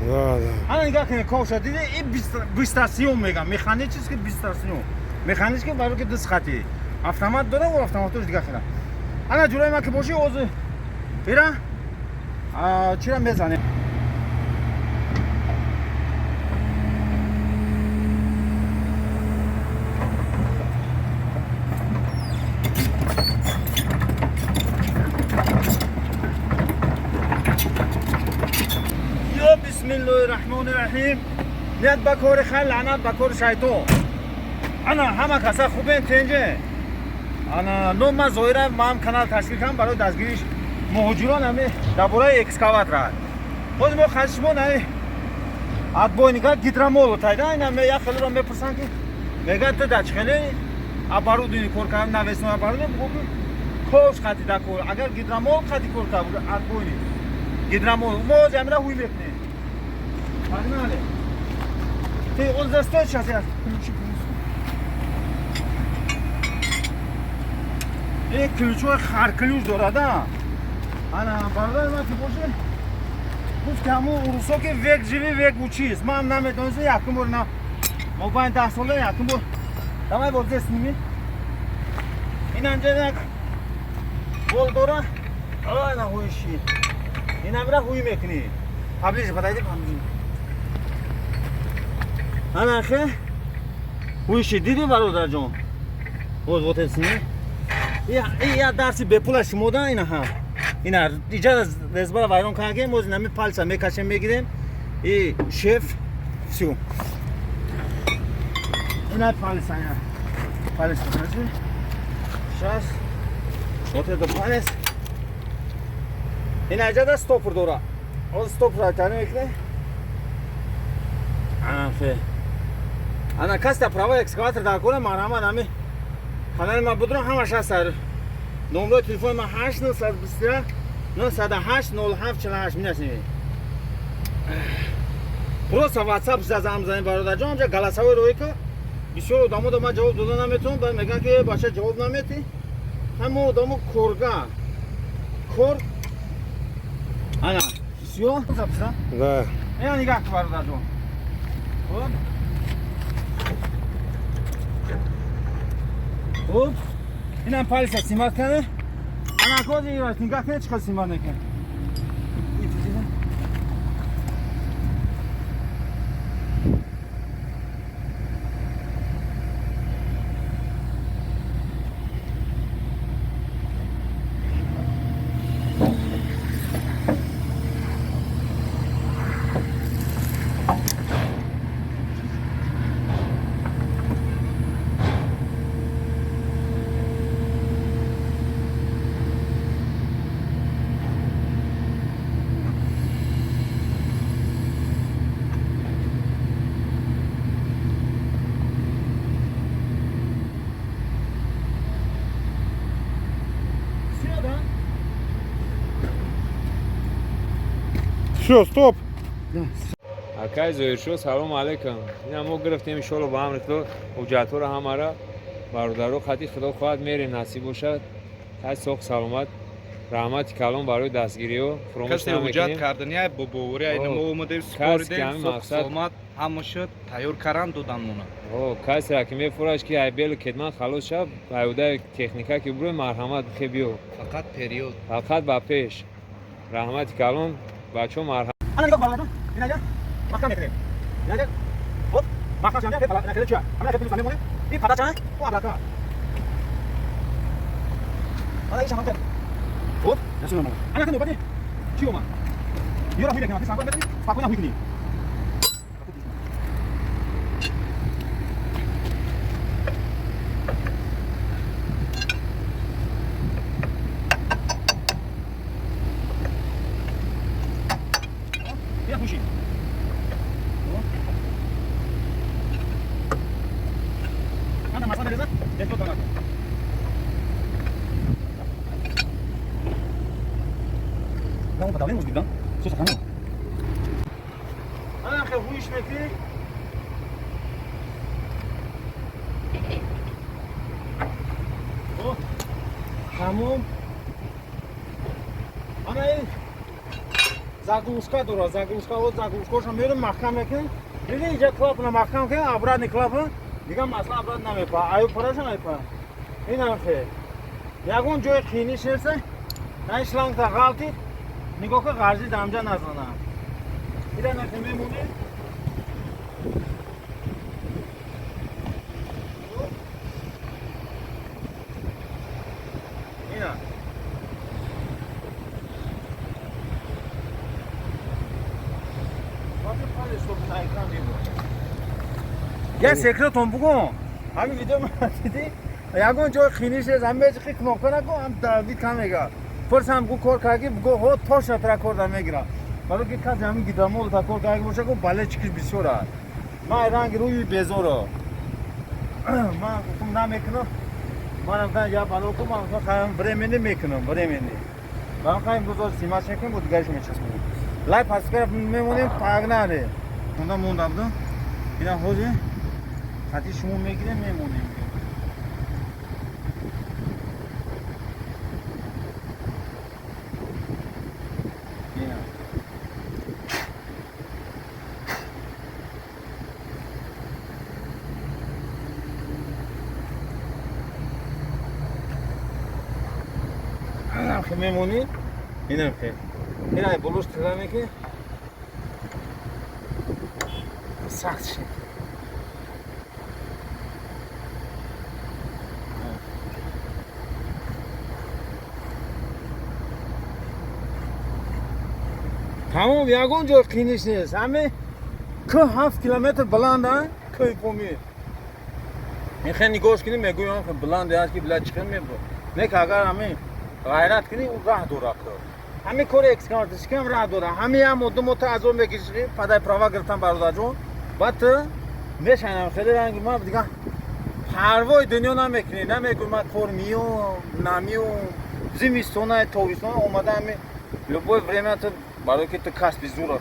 Да, да. Ана нигоҳ кунед, ковша диди, и быстросъём мегам, механически быстросъём. Механически барои ки ду хати. Автомат дора ва автоматош дига хела. Ана ҷураи ман ки боши, озу ира чира мезанем. Ё бисмиллоҳи раҳмони раҳим. Ният ба кори хайр, лаънат ба кори шайтон. Ана ҳама каса хубен, тенҷе. Ана ном ман Зоира, ман канал ташкил кардам барои дастгириш муҳоҷирон, ҳами дар бораи экскаватор. Ҳозир мо хашмо на отбойника гидромолот айда, ина як хелеро мепурсанд, ки мегӯяд, ту дар чӣ хеле оборудование кор кардам, навесной оборудование, бугӯ ки ковш қати дар кор, агар гидромолот қати кор кард, отбойник гидромолот. Мо ҳозир ҳамира ҳуй мекунем. Погнали. Ты он застой, сейчас я ключи принесу. Э, ключҳои харключ дорада. Ана бародари ман ки боше, гуфт ки ҳамун урусо ки век живи, век учись. Ман намедонистам, якум бор на мобайн 10 сола якум бор. Давай вот здесь сними. Ин анҷа як бол дора. Ана ҳуйши. Ин амра ҳуй мекунӣ. Поближе подойди, поближе. Ана хе. Ҳуйши диди, бародарҷон. Вот, вот это сними. Я дарси бепула шумо да, ина ҳа. Ина иҷа резьбара вайрон кардем, боз инами пальца мекашем, мегирем. И шеф, всё. Ина палец, ина. Палец покажи. Сейчас. Вот это палец. Ина иҷа да стопор дора. Оз стопор айтани мекунем. Ана фе. Ана каста права экскаватор дар кора, марҳамат, ами канали ман будрам, ҳамаш ҳаст. Сар номрои телефони ман 8 921 908 07 48 минасем. Просто WhatsApp занг занем, бародарҷон, ҳамҷа голосовой роӣ ка. Бисёр одамо да ман ҷавоб дода наметавонам, баъд мегӯянд ки бача, ҷавоб наметӣ. Ҳама одамо корга кор. Ана всё, записан. Да. Ина нигоҳ кун, бародарҷон. Хуб, хуб, инам палиса снимать кане. Ана кози нигоҳ кунед, чӣ қадр снимать мекунед. Всё, да? Все, стоп. Акай Зоиршо, салому алайкум. Ина мо гирифтем, иншоалло, ба амри Худо ҳуҷҷатҳоро ҳамара бародаро хати, Худо хоҳад, мерем, насиб бошад. Тай соқ саломат. Раҳмати калон барои дастгириҳо. Фуромӯш Касе ҳуҷҷат намекунем. кардани бо боварӣ айна мо омадем, Касе ки супоридем, ҳамин соқ мақсад- саломат ҳама шуд, тайёр кардан додан мона. О, касера ки мефураш ки ай белу кетман халос шав, аюдаи техника ки бурӯй, марҳамат, бихе биё. Фақат период. Фақат ба пеш. Раҳмати калон, бачаҳо, марҳамат. Ана нигоҳ, бародарҷон. Ина ҷа маҳкам мекунем. Ина ҷа хуб маҳкам шуда, ина хеле чия. Ҳамина хеле плюс мемонем. Ин падача, о обратно. Ана ин шаман. Хуб, насиба мо. Ана кунед, баъди чӣ омад? Ёра ҳуй мекунам, спокойно мекунӣ, спокойно ҳуй кунӣ. Бия ҳуши. Ана масла мереза, эҳтиёт дорад. Да, он подавление может быть, да? Все сохранил. Ана хел ҳуиш мекунӣ. О, тамом. Ана ин Заглушка дора, заглушка, вот заглушкаша мерем маҳкам мекунем. Диди, инҷа клапана маҳкам кунем, обратный клапан, дига масла обратно намепа, аю параша намепа. Инам хел. Ягон ҷои қииниш нест, ин шлангта ғалтид, нигоҳ кун, ғарзид амҷа назанам. Ира нахе мемонӣ. Ина. Я секретон бугум. Ҳамин видео ма дидӣ? Ягон ҷои қиниш нест, ҳам меҷиқи кнопка накун, ҳам давид кам мега. Пурсам гу кор карги, бугу ҳо точно тра кор да мегира. Барои ки касе ҳамин гидромол та кор карги боша, гу бале чикиш бисёр аст. Ман ранги рӯи безоро. Ман гуфтам намекунам. Манам гуфтам я бало ку, ман гуфтам хаям времени мекунам, времени. Ман хаям гузор симаш мекунем, бо дигариш мечаспонем. Лай паскара мемонем, погнали. Монда монда будам. Ина ҳозир хати шумо мегирем, мемонем. Ина. Инам хе мемонӣ, инам хе. Ина болош тира мекунӣ. Сахт шид. Тамом, ягон ҷой қиниш нест. Ҳаме кӯҳ 7 километр баланд, а? Кӯҳи Помир. Ин хе нигоҳш кунӣ, мегӯям хе баланд аст ки била чиқин мебуд. Не ки агар ҳамин ғайрат кунӣ, ӯ раҳ дора кӯҳ. Ҳамин кори экскаваторчикам раҳ дора. Ҳамин як моҳ, 2 моҳ ту азоб мекашӣ, падаи права гирифтан бародарҷон. Баъд ту мешанам хеле ранги ман дига парвои дунё намекунӣ. Намегӯй ман кор миём, намиём. Зимистона, тобистона омада ҳамин любое время ту барои ки ту касби зура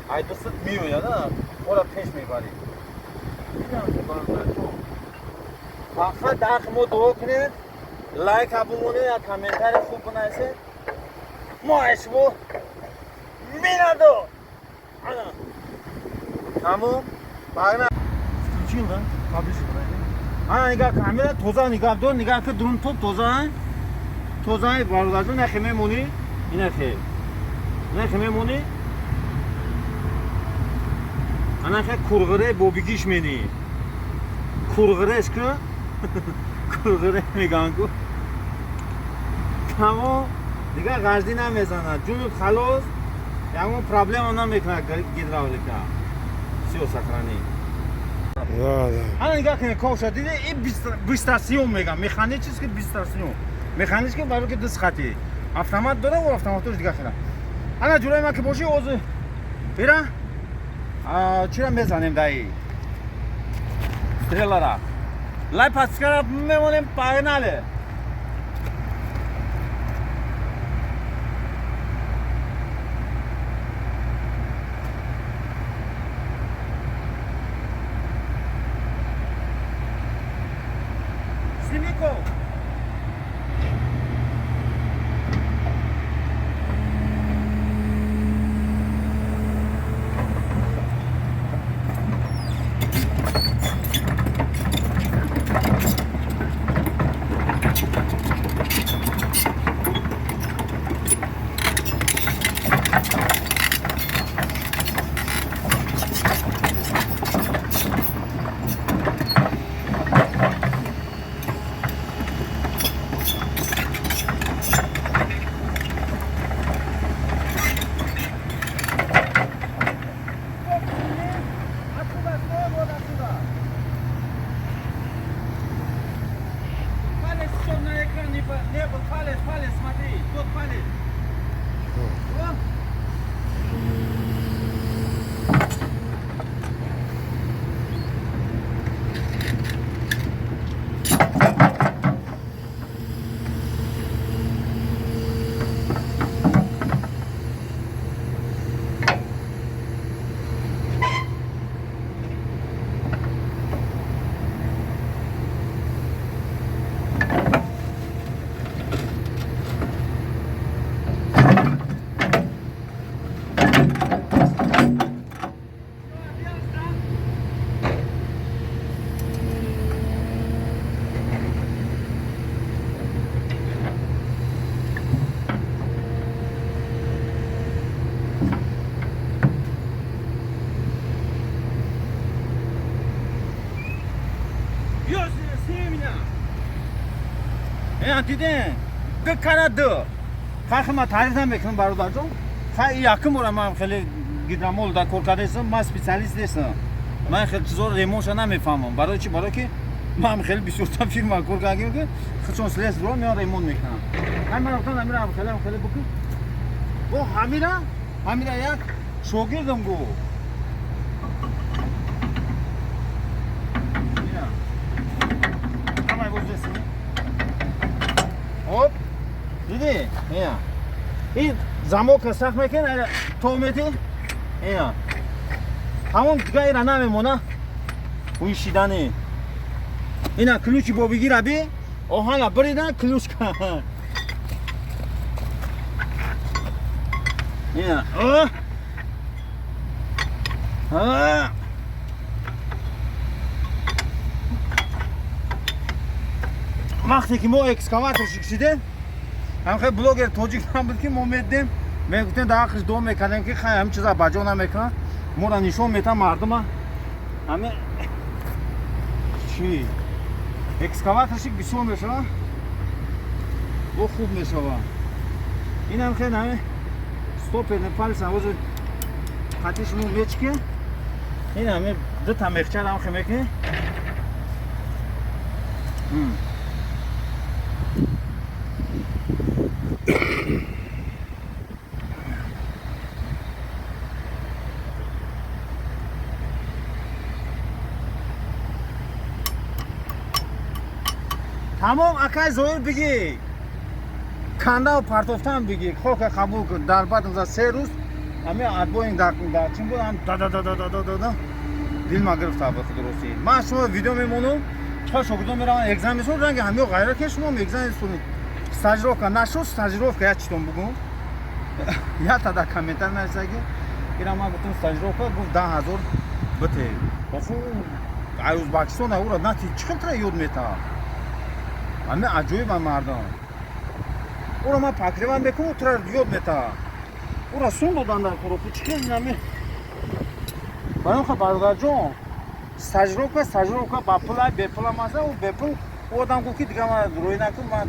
ай дастат меояд, а? Кора пеш мебарӣ. Инам ки бародарҷон. Фақат дар ҳаққи мо дуо кунед, лайк бимонед, як комментарий хуб бинависед. Мо аз шумо миннатдор. Ана. Тамом. Погнали. Включил, да? Поближе подойди. Ана нигоҳ камера тоза нигоҳ дор, нигоҳ ки дурун топ тоза, а? Тоза, бародарҷон, нахе мемонӣ, инахе. Нахе мемонӣ. Анахе курғире бобигиш менӣ. Курғиреш ку? Курғире меган ку. Тамом, дигар ғарзӣ намезанад. Ҷунут халос, ягон проблема намекунад гидравлика. Всё, сохрани. Да, да. Ана нигоҳ кунед, ковша диди, ин быстросъём мегам, механический быстросъём. Механический барои ки даст хати. Автомат дора ва автоматош дигар хела. Ана ҷураи ман ки боши, ҳозир бира, чира мезанем даи? Стрелара. Лай паскара мемонем, погнали. Сними кол. Ина диден? Ду кара ду. Хай ма таъриф намекунам, бародарҷон. Хай, якум бора ман хеле гидромол дар кор кардаистам, ман специалист нестам. Ман хеле чизоро ремонтша намефаҳмам. Барои чи? Барои ки ман хеле бисёртар фирма кор кардагим, ки худшон слесарь меян, ремонт мекунам. Хай, ман гуфтам, ҳамира хеле бикун. Бо ҳамира як шогирдам гу. Ина. Ҳамай боз. Оп. Дидӣ? Ина. Ин замока сахт мекун, ара то мети? Ина. Ҳамон дига ира намемона. Уи шидани. Ина ключи бо бигира би. Оҳана биридан ключ. Ина. О! А! Вақте ки мо экскаватор шикшидем, ҳамхел блогер тоҷик ҳам буд, ки мо медидем, мегуфтем, дар ақлиш дуо мекардем, ки хай, ҳамин чиза ба ҷо намекунад, моро нишон метам мардума. Ҳами чи экскаваторшик бисёр мешава, бо хуб мешава. Инам хел ҳами стопперный палец ҳозир қати шумо мечке. Ин ҳами дута мехчар ҳам хе мекунӣ. Тамом, акай Зоир, бигӣ, кандаву партофтан бигӣ, хока қабул кун. Дар баъд за 3 рӯз ҳами отбойник дар чин буд, ҳам да дилма гирифта ба худ. Рости, ман шумо видео мемонам, чиқар шогирдон мераванд, экзамен месонанд, ранги ҳамиё ғайра ки шумо экзамен месонед. Стажировка нашуд, стажировка як читон бугум, якта дар комментар нависа, ки ира ман гуфтам стажировка, гуфт 10 000 бите. Оху, ай Ӯзбекистон ура нати чӣ хел тра ёд метаҳад? Ҳами аҷоиба мардам. Ура ман покрывать мекунам, тура ёд метаҳад. Ура сум додан дар коропи чӣ хел нами. Барои ха, бародарҷон, стажировка ба пул, бепул маса, ӯ бепул. Ӯ одам гуфт, ки дига ман рӯй накун, ман.